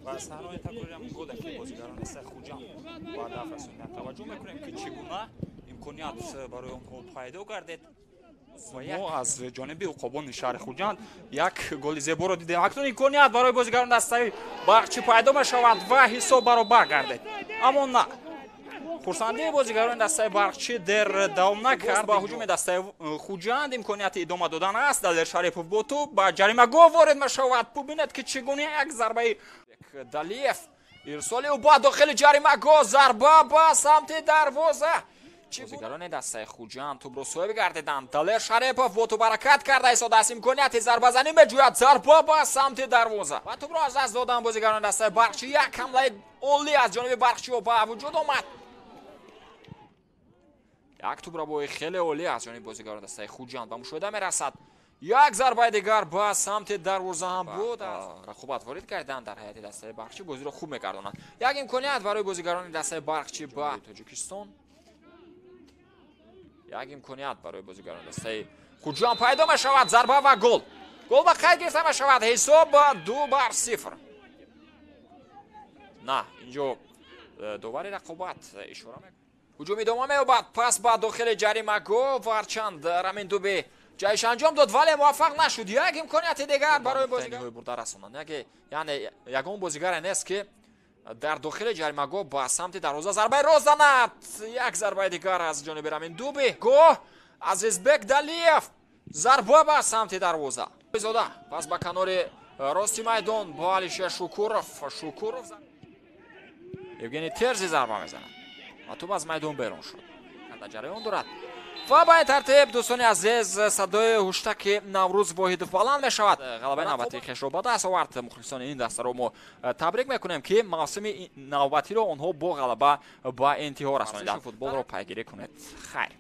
Ва саҳнаҳои такрори ҳамин голе ки бозигарони дастаи Хуҷанд ба даф расониданд. Таваҷҷӯҳ мекунем, ки чӣ гуна имконият барои онҳо пайдо гардид. Мо аз ҷониби уқобони шаҳри Хуҷанд як голи зеборо дидем. Акнун имконият барои бозигарони дастаи Барқчӣ пайдо мешавад ва ҳисоб баробар гардид. Аммо на, хурсандии бозигарони дастаи Барқчӣ дер давом накард. Ба ҳуҷуми дастаи Хуҷанд имконияти идома додан аст. Далер Шарипов бо тӯб ба ҷаримагоҳ ворид мешавад. Бубинед, ки чӣ гуна як зарбаи Далиев ирсоли ӯ ба дохили ҷаримагоҳ, зарба ба самти дарвоза. Бозигарони дастаи Хуҷанд тӯбро соҳиб гардиданд. Далер Шарипов бо тӯб ҳаракат карда истодааст, имконияти зарбазанӣ меҷӯяд, зарба ба самти дарвоза ва тӯбро аз даст доданд бозигарони дастаи Барқчӣ. Як ҳамлаи олӣ аз ҷониби барқчиҳо ба вуҷуд омад. Як тӯбрабои хеле олӣ аз ҷониби бозигарони дастаи Хуҷанд ба мушоҳида мерасад. Як зарбаи дигар ба самти дарвоза ҳам буд. Рақобат ворид карданд дар ҳайати дастаи Барқчӣ, бозиро хуб мегардонанд. Як имконият барои бозигарони дастаи Барқчӣ ба Тоҷикистон. Як имконият барои бозигарони дастаи Хуҷанд пайдо мешавад. Зарба ва гол. Гол ба қайд гирифта мешавад. Ҳисоб 2-0. На, инҷо довари рақобат ишора мекунад. Ҳуҷум идома меёбад. Пас ба дохили ҷаримагоҳ варчанд Рамин Дубе ҷайш анҷом дод, вале муваффақ нашуд. Як имконияти дигар барои бозигарҳои бурда расонанд. Яъне ягон бозигаре нест, ки дар дохили ҷаримагоҳ ба самти дарвоза зарбаи рост занад. Як зарбаи дигар аз ҷониби Рамин Дубе. Гоҳ Азизбек Далиев, зарба ба самти дарвоза. Зода пас ба канори рости майдон бо Алишер Шукуров. Шукуров, Евгений Терзи зарба мезанад ва тӯб аз майдон берун шуд. Дар ҷараён дорад. Ва ба ин тартиб, дӯстони азиз, садои ҳуштаки Наврӯз Воҳидов баланд мешавад. Ғалабаи навбатии хешро ба даст овард. Мухлисони ин дастаро мо табрик мекунем, ки мавсими навбатиро онҳо бо ғалаба ба интиҳо расониданд. Футболро пайгирӣ кунед. Хайр.